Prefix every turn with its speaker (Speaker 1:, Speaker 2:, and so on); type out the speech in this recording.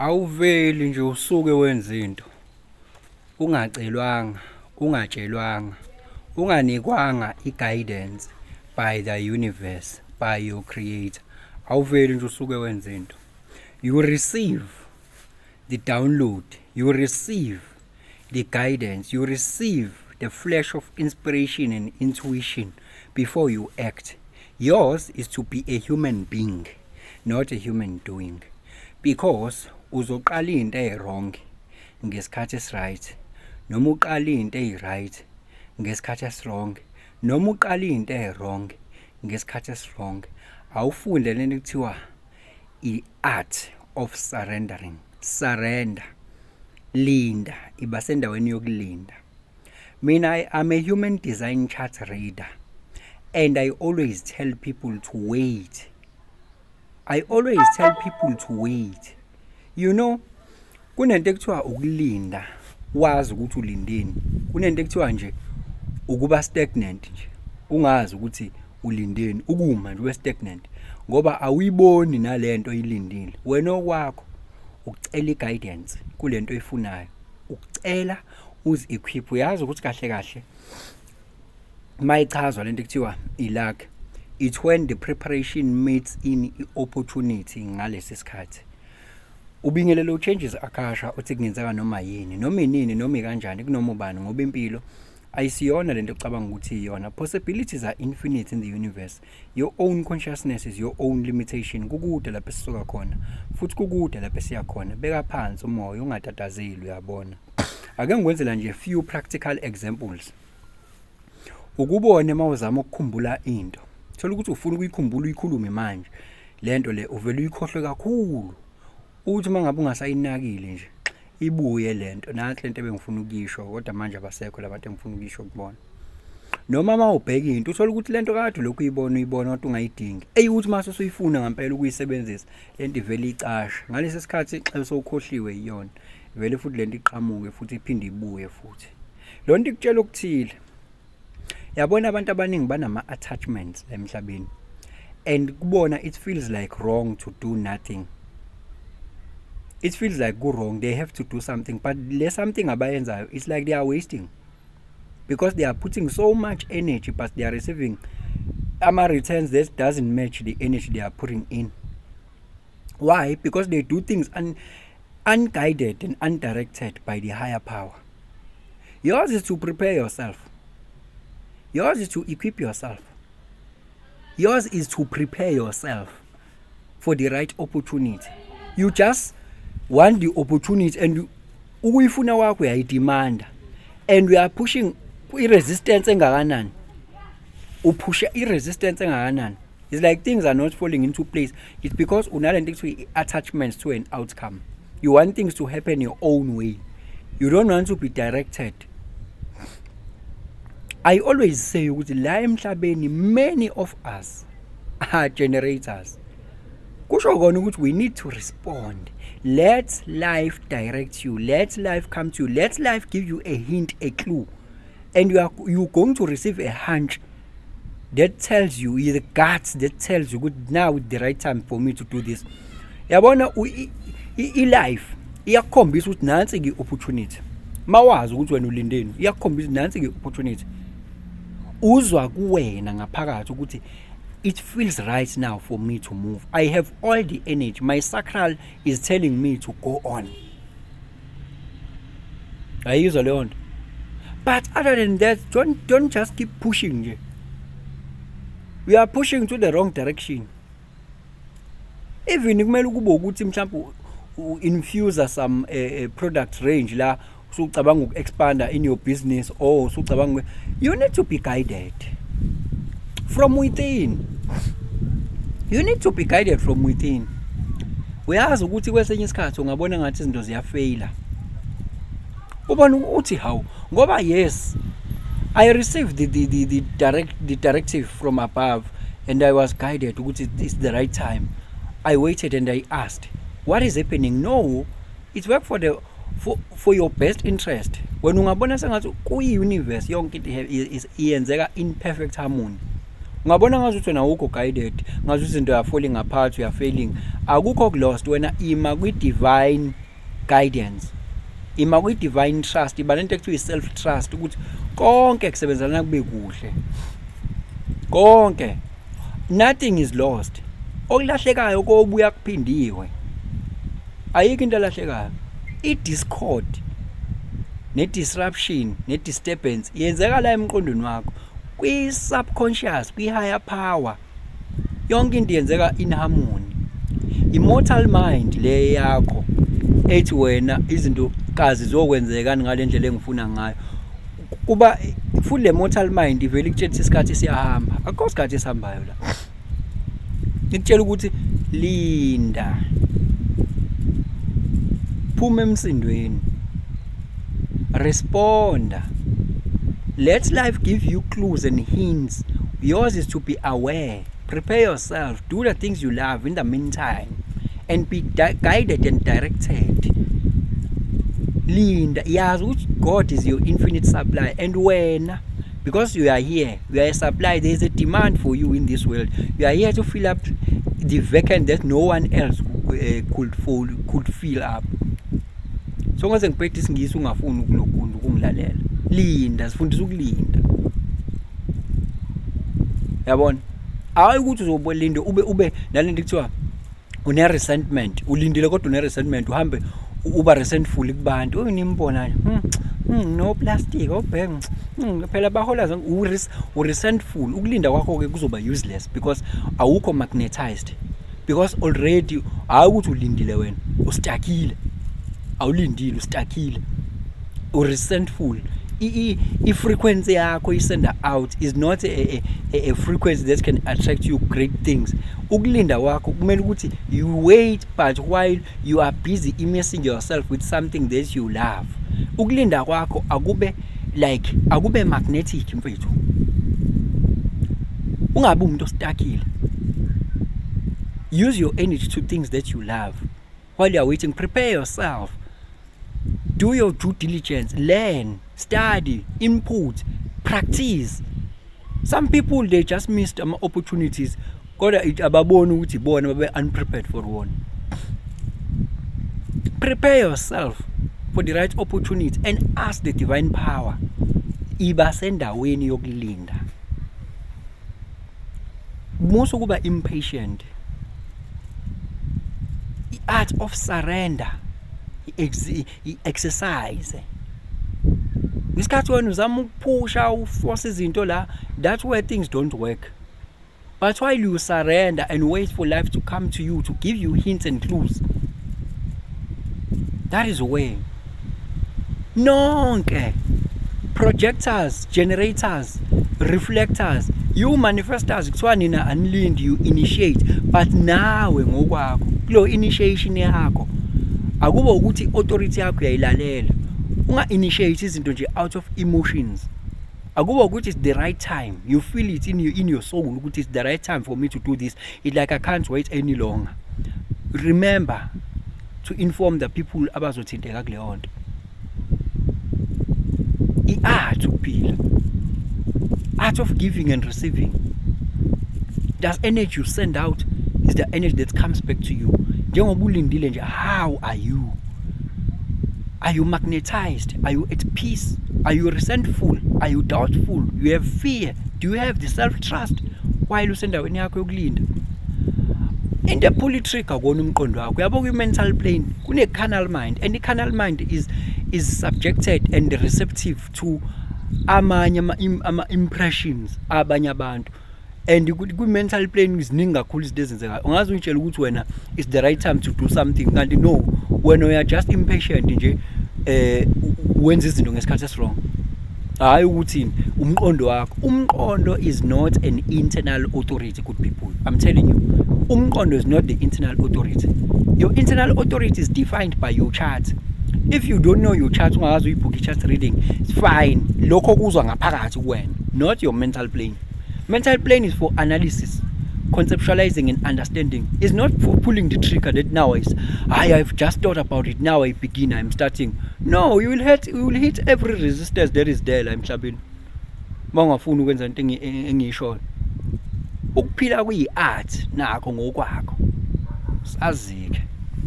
Speaker 1: Awuveli nje usuke wenze into ungacelwanga, ungatshelwanga, unganikwanga i-guidance by the universe, by your creator. Awuveli nje usuke wenze into. You receive the download, you receive the guidance, you receive the flash of inspiration and intuition before you act. Yours is to be a human being, not a human doing. Because uzoqala into e-wrong ngesikhathi esi-right, noma uqala into eyi-right ngesikhathi esi-wrong, noma uqala into e-wrong ngesikhathi esi-wrong. Awufunde lento ekuthiwa i-art of surrendering. Surrender. Linda, iba sendaweni yokulinda. Mina, I'm a human design chart reader and I always tell people to wait. I always tell people to wait. Kunento ekuthiwa ukulinda, wazi ukuthi ulindeni. Kunento ekuthiwa nje ukuba stagnant nje, ungazi ukuthi ulindeni, ukuma nje ube stagnant ngoba awuyiboni nalento oyilindile. Wena okwakho ukucela i-guidance kulento oyifunayo, ukucela uzi-equip. Uyazi ukuthi kahle kahle mayichazwa lento ekuthiwa i-luck, it's when the preparation meets in i-opportunity ngalesi sikhathi. Ubingelelo changes akasha uthi kungenzeka noma yini, noma inini, noma ikanjani, kunoma ubani, ngoba impilo ayisiyona lento ocabanga ukuthi iyona. Possibilities are infinite in the universe. Your own consciousness is your own limitation. Kukude lapho esisuka khona futhi kukude lapho esiya khona. Beka phansi umoya, ungatatazeli, uyabona. Ake ngikwenzela nje few practical examples. Ukubone mawuzama ukukhumbula into, thola ukuthi ufuna ukuyikhumbula, uyikhulume manje lento le, uvele uyikhohlwe kakhulu. Uthi mangabe ungasayinakile nje, ibuye lento, nansi lento ebengifuna ukuyisho, kodwa manje abasekho labantu engifuna ukuyisho kubona. Noma uma ubheka into, uthola ukuthi lento kade lokhu uyibona, uyibona kodwa ungayidingi. Eyi, uthi mase usuyifuna ngempela ukuyisebenzisa lento, ivele icashe ngalesi sikhathi xa sowukhohliwe iyona, vele futhi lento iqhamuke futhi, iphinde ibuye futhi. Lo nto ikutshela okuthile. Yabona, abantu abaningi banama-attachments la emhlabeni and kubona it feels like wrong to do nothing. It feels like ku-wrong, they have to do something, but le something abayenzayo, it's like they are wasting because they are putting so much energy but they are receiving ama-returns that doesn't match the energy they are putting in. Why? Because they do things unguided and undirected by the higher power. Yours is to prepare yourself. Yours is to equip yourself. Yours is to prepare yourself for the right opportunity. You just want the opportunity and ukuyifuna kwakho uyayidemanda and we are pushing i-resistance engakanani, uphusha i-resistance engakanani. It's like things are not falling into place. It's because unalento ekuthiwa i-attachments to an outcome. You want things to happen your own way. You don't want to be directed. I always say ukuthi la emhlabeni many of us are generators. Kusho kona ukuthi we need to respond. Let life direct you, let life come to you, let life give you a hint, a clue, and you going to receive a hunch that tells you, the guts that tells you ukuthi now is the right time for me to do this. Yabona, i-life iyakukhombisa ukuthi nansi ke opportunity. Mawazi ukuthi wena ulindeni, iyakukhombisa nansi ke opportunity. Uzwa kuwena ngaphakathi ukuthi it feels right now for me to move. I have all the energy. My sacral is telling me to go on. Ayizwa leyo nto. But other than that, don't just keep pushing nje. We are pushing to the wrong direction. Even kumele kube ukuthi mhlawumbe u-infuse some product range la usucabanga uku-expanda in your business or usucabanga, you need to be guided from within. You need to be guided from within. Uyazi ukuthi kwesinye isikhathi ungabona ngathi izinto ziyafeyila, ubona uthi hawu, ngoba yes, I received the directive from above and I was guided ukuthi it's the right time. I waited and I asked, "What is happening?" No, it work for your best interest. Wena ungabona sengathi kuyi-universe yonke into iyenzeka in perfect harmony. Ungabona ngazuthi wena awukho guided, ngazuthi izinto are falling apart, you are failing. Akukho lost wena, ima kwi-divine guidance, ima kwi-divine trust, iba lento ekuthiwa i-self trust, ukuthi konke kusebenzelana kube kuhle konke. Nothing is lost. Okulahlekayo kobuya kuphindiwe. Ayikho into elahlekayo. I-discord ne-disruption ne-disturbance yenzeka la emqondweni wakho, kwi-subconscious, kwi-higher power. Yonke into yenzeka in harmony. Immortal mind le yakho ethi wena izinto kazi zizokwenzekani ngale ndlela engifuna ngayo, kuba futhi le mortal mind ivele ikutshela isikhathi siyahamba. Akukho sikhathi esihambayo la. Ikutshela ukuthi linda, phuma emsindweni, responda. Let life give you clues and hints. Yours is to be aware. Prepare yourself, do the things you love in the meantime and be guided and directed. Linda, yazi ukuthi God is your infinite supply, and wena, because you are here, you are a supply. There is a demand for you in this world. You are here to fill up the vacant that no one else could fill up. So ngaze ngiphethe isiNgisi, ungafuni ukulokunda ukungilalela. Linda, sifundisa ukulinda, yabona? Hayi ukuthi uzobolinda ube nalento kuthiwa une resentment, ulindile kodwa une resentment, uhambe uba resentful kubantu. Unimbona no plastic obheng phela bahola zonke, u-resentful. Ukulinda kwakho ke kuzoba useless because awukho magnetized, because already hayi ukuthi ulindile, wena ustakile, awulindile, ustakile, u-resentful. I-frequency yakho i-sender out is not a frequency that can attract you great things. Ukulinda kwakho kumele ukuthi you wait, but while you are busy immersing yourself with something that you love. Ukulinda kwakho akube like akube magnetic, mfethu. Ungabi umuntu ostakile. Use your energy to things that you love while you are waiting. Prepare yourself, do your due diligence, learn, study, input, practice. Some people, they just missed ama opportunities, kodwa ababoni ukuthi ibona babe unprepared for one. Prepare yourself for the right opportunity and ask the divine power. Iba sendaweni yokulinda. Musa ukuba impatient. I-art of surrender, i-exercise. Ngesikhathi wena uzama ukuphusha, uforce izinto la, that's where things don't work. But while you surrender and wait for life to come to you, to give you hints and clues, that is where nonke projectors, generators, reflectors, you manifestors, kuthiwa nina anilindi, you initiate. But nawe ngokwakho, kulo initiation yakho, akuba ukuthi authority yakho uyayilalela. Unga initiate izinto nje out of emotions. Akuba ukuthi it's the right time, you feel it in your soul ukuthi it's the right time for me to do this. It's like I can't wait any longer. Remember to inform the people abazothinteka kuleyo nto. I-art ukuphila, art of giving and receiving. That energy you send out is the energy that comes back to you. Njengoba ulindile nje, how are you? Are you magnetized? Are you at peace? Are you resentful? Are you doubtful? You have fear? Do you have the self trust while usendaweni yakho yokulinda? Into ephula i-trigger kona umqondo wakho, uyabo? Kwi-mental plane kune-carnal mind, and i-carnal mind is subjected and receptive to amanye ama-impressions abanye abantu. And kwi-mental plane ziningi kakhulu izinto ezenzekayo. Ungaze uyitshele ukuthi wena it's the right time to do something, kanti no, wena uya just impatient nje, wenza izinto ngesikhathi esi-wrong. Hayi ukuthi umqondo wakho, umqondo is not an internal authority. Good people, I'm telling you, umqondo is not the internal authority. Your internal authority is defined by your chart. If you don't know your chart, ungakaze uyibhuke i-chart reading, it's fine. Lokho kuzwa ngaphakathi kuwena, not your mental plane. Mental plane is for analysis, conceptualizing and understanding. It's not for pulling the trigger that now is I've just thought about it, now I begin, I'm starting. No, you will hit every resistance that is there la emhlabeni uma ungafuni ukwenza into engiyishoyo. Ukuphila kuyi-art nakho ngokwakho. Sazi-ke.